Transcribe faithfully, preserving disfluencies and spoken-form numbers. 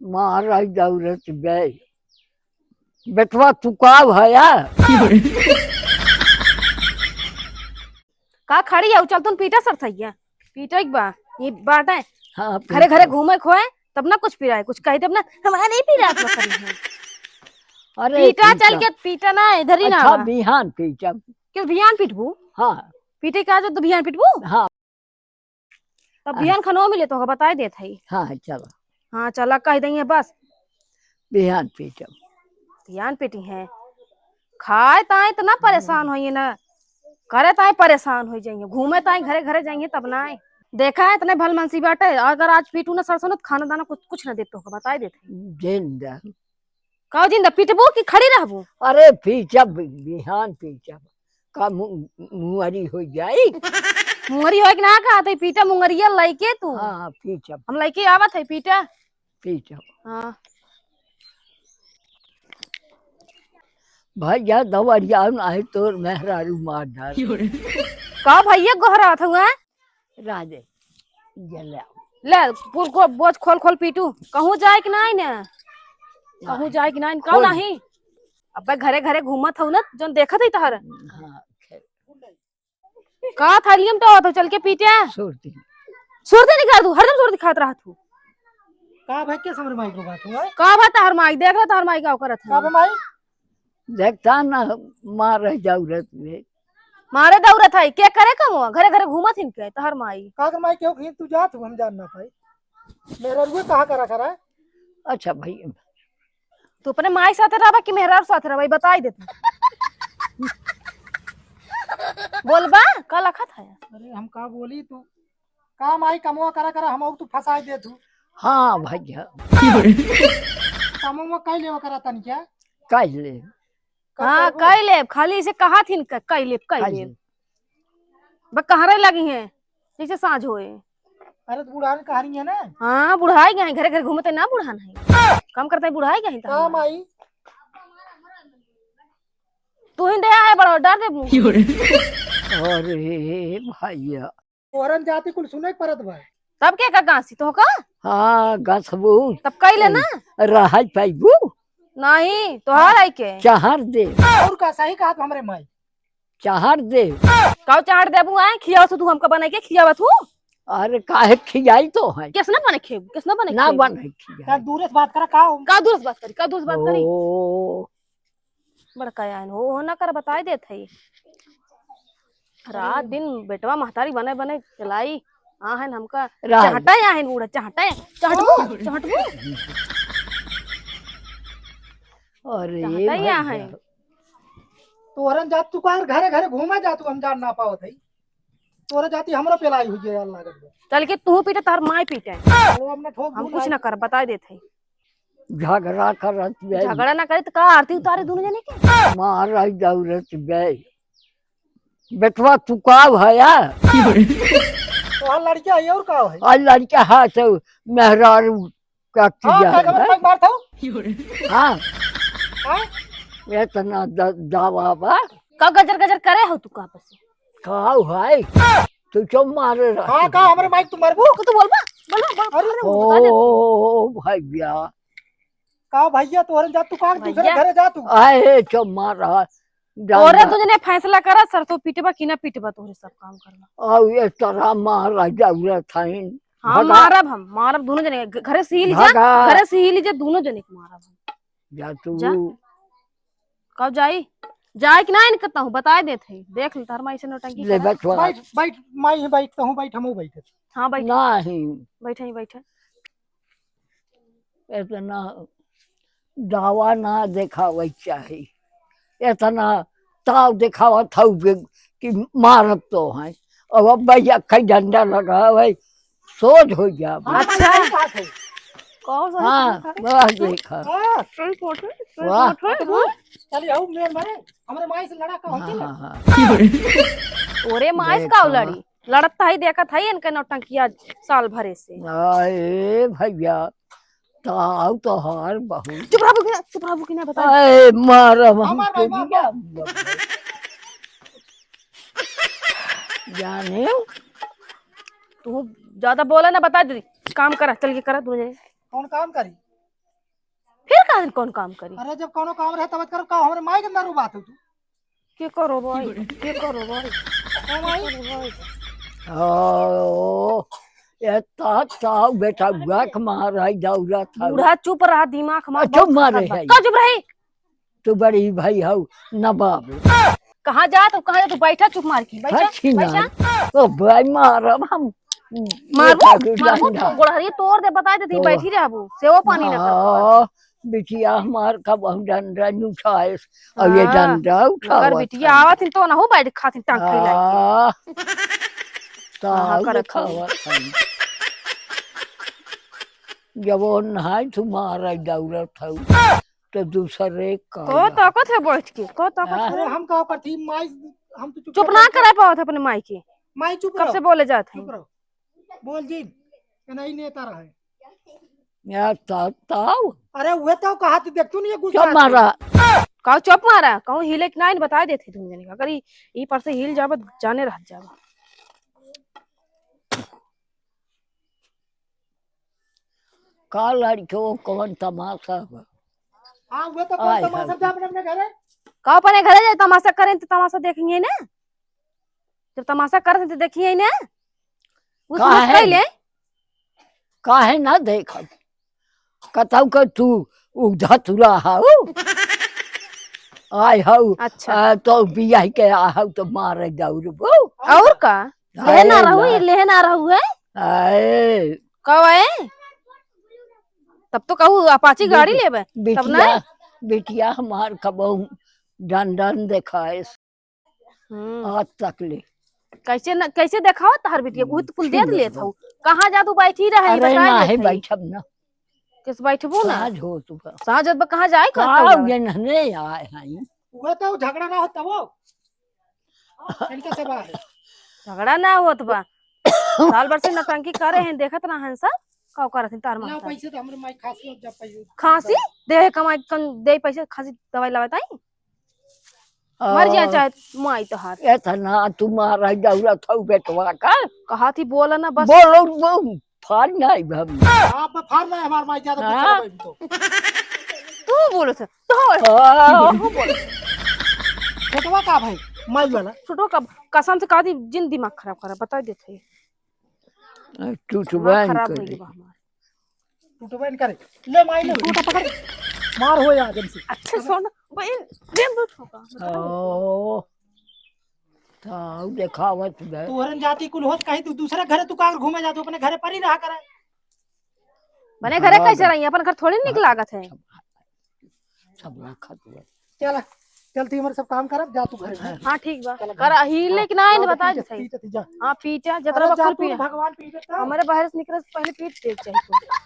मारा दौरत बे। बेटवा तू का भया? का खड़ी है? चल तुम पीटा सरसैया। पीटा एक बा। ये बात है। हाँ, घरे घरे पीटा। घूमे खोए, तब ना कुछ पिराए, कुछ कहे तब ना, हमारा नहीं पिरात बा करी है। अरे पीटा चल पीटा। के पीटा ना, इधर ही ना अच्छा, बा। बिहान पीटब। क्यों बिहान पीटबू? हाँ। पीटे का जो तू बिहान पीटबू? हाँ। तब बिहान खनवा मिले तो बताई देत हई। हाँ, चला। हाँ, चला कह देंगे बस। बिहान पीटब। बिहान पीटी हैं। खाए ताई तो ना परेशान होइए ना, करे ताई परेशान हो जाइए, घूमे ताई घरे घरे जाइए तब ना। देखा है इतने भलमनसी बाटे, अगर आज पीटू ना सरसों ना तो खाना दाना कुछ, कुछ ना देते हो, बताई देत हई। जिंदा। का जिंदा पीटबू कि खड़ी रहबू? अरे पीटब, बिहान पीटब। का मु-, मुंगरी हो जाई? मुंगरी होए कि ना कहत है, पीटा मुंगरिया लइके तू। हाँ, हाँ, पीटब। हम लइके आवत है, पीटा। पीटब। हाँ। भैया दवरिया ना है, तोर मेहरारू मार डाल। का भैया गोहरात हुआ? राधे, जला। ले, पुल को बोझ खोल खोल पीटू। कहूँ जाए कि नाई ने? कहूँ जाए कि नाई? कहूँ खोल। नहीं? अबे घरे घरे घूमत हऊ ना, जोन देखत है तहर। हाँ, खेल। का थालियम तो होत हो, चल के पीटे। सुरती। सुरती निकाल दू, हरदम सुरती खात रहत हूँ। का भाई, के समर माई को बात हुआ है? का बात तहर माई, देख रहा तहर माई का करत है। का बा माई? देखता ना, मारे दौरत में। मारे दौरत है, के करे कमवा? घरे घरे घूमत हिन के, तहर माई। का कर माई, केहू कहीं तू जात हो, हम जान ना पाई। मेहरारुए कहा करा करा। अच्छा भाई। तू अपने माई साथे रहबा कि मेहरारू साथे रहबा, ई बताई दे तू। बोलबा, का लखत है? अरे हम का बोली तू? का माई कमवा करा करा, हम तू फंसाई दे तू। हाँ भैया। कमवा कई लेवा करा तन क्या? कई ले। हाँ, कई लेब, खाली इसे कहा थिन क-, कई लेब, कई लेब। बस कहरे लगी हैं, जैसे साँझ होए। अरे, तो बुढ़ान कहा रही है ना? हाँ, बुढ़ाई गए, घरे घरे घूमते ना बुढ़ान है। काम करते बुढ़ाई गए तो का हम। माई? तू ही दे आए बड़ो, डर दे मुँह। अरे भैया। तोहरन जाति कुल सुने के परत बा। तब के का गाँसी तो का? हाँ, गाँसबू। तब कइले ना? रहल पाइबू? नहीं, तोहार आई के। चाहर दे। और का सही कहा तू हमरे माई? चाहर दे। काऊ चाहर देबू आए? खियावत तू हमका बनाई के खियावत हूँ? अरे काहे खियाई तो है? किसने बने खेबू? किसने बने ना खेबू? बने खियाई। का दूर से बात करा का? का दूर से बात करी? का दूर से बात करी? ओ। बड़का आइन हो, हो ना कर बताई देत है। रात दिन बेटवा महतारी बने बने चलाई, आहन हमका रहल। चाहटा आहन बूढ़ा, चाहटा, चाहटबू, चाहटबू। अरे चाहटा ही भैया। आहन। तोहरन जात तू का घरे घरे घूमा जात तू, हम जान ना पावत है। तोहरे जाति हमरा पेलाई हुई है यार लागत बा। चल के तू पीटे, तार माई पीटे। अरे अब ना ठोक हम दूँ कुछ ना। ना कर, बताई देत है। झगड़ा करत बे। झगड़ा ना करी तो का आरती उतारे दोनों जने के? मारा दौरत बे। बेटवा तू का भया? तोहार लड़का है और का है? और लड़का है तो मेहरारू का हाँ, किया का है? खबर मारत हूँ? हाँ। हाँ? इतना द-, दावा बा। का गजर गजर करे हो तू का बस? का भाई? तू क्यों मारे रहा? हाँ, का हमरे माइक तू मारबू? तू तो बोलबा, बोलबा, बोल, अरे, अरे, वो बता दे। ओ भैया। का भैया, तोहरे जा तू, का दूसरे भैया। घरे जा तू। आए, क्यों मार रहा? तोहरे जान दे। तू जने फैसला करा, सर तो पिटबा कि ना पिटबा, तोहरे सब काम करना। आओ, ये तरह मारा जरूरत है। हाँ, भगा। मारब हम, मारब दोनों जने। घ-, घरे से ही ली जा, भगा। घरे से ही ली जा, दोनों जने के मारब हम। जा तू। जा। कब जाई? जाए कि ना इनके तहु बताए देत है। देख ले, तार माई से नौटंकी ले करा। बैठ, बैठ, बैठ, माई है, बैठ, तहु बैठ, हमहू बैठे। हाँ, बैठ। नहीं। बैठे ही बैठे। इतना दावा ना देखावे चाही। इतना ताव देखावत हऊ कि, कि मारत तो है। अब, अब भैया कई डंडा लगावे, सोझ हो जाब। हाँ, अच्छा। सही बात है। कौन सा हाँ, है? वह देखा। हाँ। सही बात है, सही वाह। बात है, हाँ। चलिए, आओ, मेर मारे, हमरे माई से लड़ा का होती हाँ, ना? हाँ, हाँ। ओरे माई से देखा। का लड़ी? लड़त है, देखत है, इनके नौटंकिया साल भरे से। आए भैया, ताऊ तोहार बहुत। चुप रहबू कि ना, चुप रहबू कि ना, बता। आए, मारब हम हमार भाई, के मार, दिया। मार। जाने। तू ज्यादा बोला ना, बता दे। काम करा, चल के करा, दोनों जने। कौन काम करी? दिन कौन काम करी? अरे, जब कौनो काम रहे, तब करो, का हमरे माई के अंदर बात हो तू? के करो भाई, के करो भाई, का माई? के करो भाई? ओ, ये ता, ताऊ बेटा, हुआ के मार है, दौरा था। बूढ़ा चुप रहा, दिमाग हमार चुप बहुत मारे खराब बा। है। का चुप रही? तू बड़ी भाई हऊ, नवाब। कहाँ जात हो, कहाँ जात हो? बैठा चुप मार के, बैठा, अच्छी ना। बैठा। ओ भाई, मारब हम। मारबो, ये मारबो, डंडा। गोड़हरी तोड़ दे, बता देती, तो बैठी रहबो, सेवो पानी ना करबो। हाँ, बिटिया हमार का बहुत डंडा नहीं उठाएस, और ये हाँ, डंडा उठावत मगर बिटिया है। आवत हिन तो नहु बैठ खातिन टांग फैलाई के। हाँ, हाँ, ताऊ करत हई। देखावत हई। जब वो नहाई तुम्हारा दौड़त हऊ। तो दूसरे का तो या। ताकत है बैठ के, तो ताकत हाँ। है। अरे हम कहाँ पर थी, माई, हम तो चुप चुप ना रहो। करे पावत है अपने माई के। माई चुप कब रहो। से बोले जात है? चुप रहो। बोल जी, नहीं नेता रहे। या ता-, ताऊ। अरे वह तो कहा थी, देख तू नहीं ये गुस्सा चुप मारा। कहूँ चुप मारा, कहूँ हिले कि नहीं, बता देते तुम जने का। अगर ई, ई पर से हिल जाबो, जाने रह जाबो। का लड़के, वो कौन तमाशा बा? हाँ, वो तो कौन आय तमाशा हल। जा अपने, अपने घरे? का अपने घरे जाए तमाशा करें तो तमाशा देखेंगे ना? जब तमाशा करत हैं तो देखिए ना। वो काहे? समझ कैले? काहे ना देखब? कतौ के तू उधा तुरा हाउ। आय हऊ, अच्छा। आ, तो बियाह के आ हऊ तो मारे दौड़बो। और का? लेहे ना रहू, ये लेहे ना रहू है? आए। कब आए? तब तो कहू अपाची गाड़ी लेबे, तब ना? बिटिया, बिटिया हमार कबहू डंडन देखाएस। हम्म। आज तक ले। कैसे न, कैसे देखाओ तहर बिटिया? वही तो कुल देख लेत हऊ। कहाँ जा तू बैठी रहे, अरे बताए ना लेत है, हई। बैठब ना। किस बैठबू ना? साँझ हो चुका। साँझ होत बा, कहाँ जाए का कहत हऊ? ये नहने आए हैं। वो तो झगड़ा ना होता वो। इनका सब आए। झगड़ा ना होत बा। साल भर से नौटंकी करे हैं, देखत रहन सब। का करत हैं तार ना, मास्टर? पैसे तो हमरे माई खांसी हो जा पैसे। खांसी? दे कमाई कन दे पैसे, खांसी दवाई लावत आई। मर जाए और चाहे माई तोहार। एतना तुम्हारा दौलत हऊ बेटवा का। कहा थी बोला ना बस। बोलो, बोल, फाड़ नहीं हम। आप फाड़ नहीं हमार माई ज्यादा गुस्सा हाँ। होई तो। तू बोलो था, तो हाँ। तू बोलो। छोटवा का भाई, माई वाला। छोटवा का कसम से कहा थी जिन दिमाग खराब करा, बता देते हैं। टूटबा दिमाग खराब हो गया हमार। टूटबा न करे। ले माई ले। टूटा पकड़। मार हो या जन से। अच्छा सुन, बहन, दे दो ठोका। ओ, ताऊ देखावत बे। तोहरन जाति कुल होत कहीं तू दूसरे घरे तू कागर घूमे जात, अपने घरे पर ही रहा करे। बने घरे कैसे रही? अपन घर थोड़ी निक लागत है। सब रखत हुआ। चला, चलती हमारे सब काम करब, जा तू घर में। हाँ, ठीक बा। चला, कर, घर। ही हाँ, लेकिन आए ना, बता दे सही। पीट, पीट, जा। हाँ, पीटा, जतरा अरे, बा जा कुल तू, पीटा। भगवान पीटे तो। हमारे बाहर से निकले से पहले पीट दे चाहिए।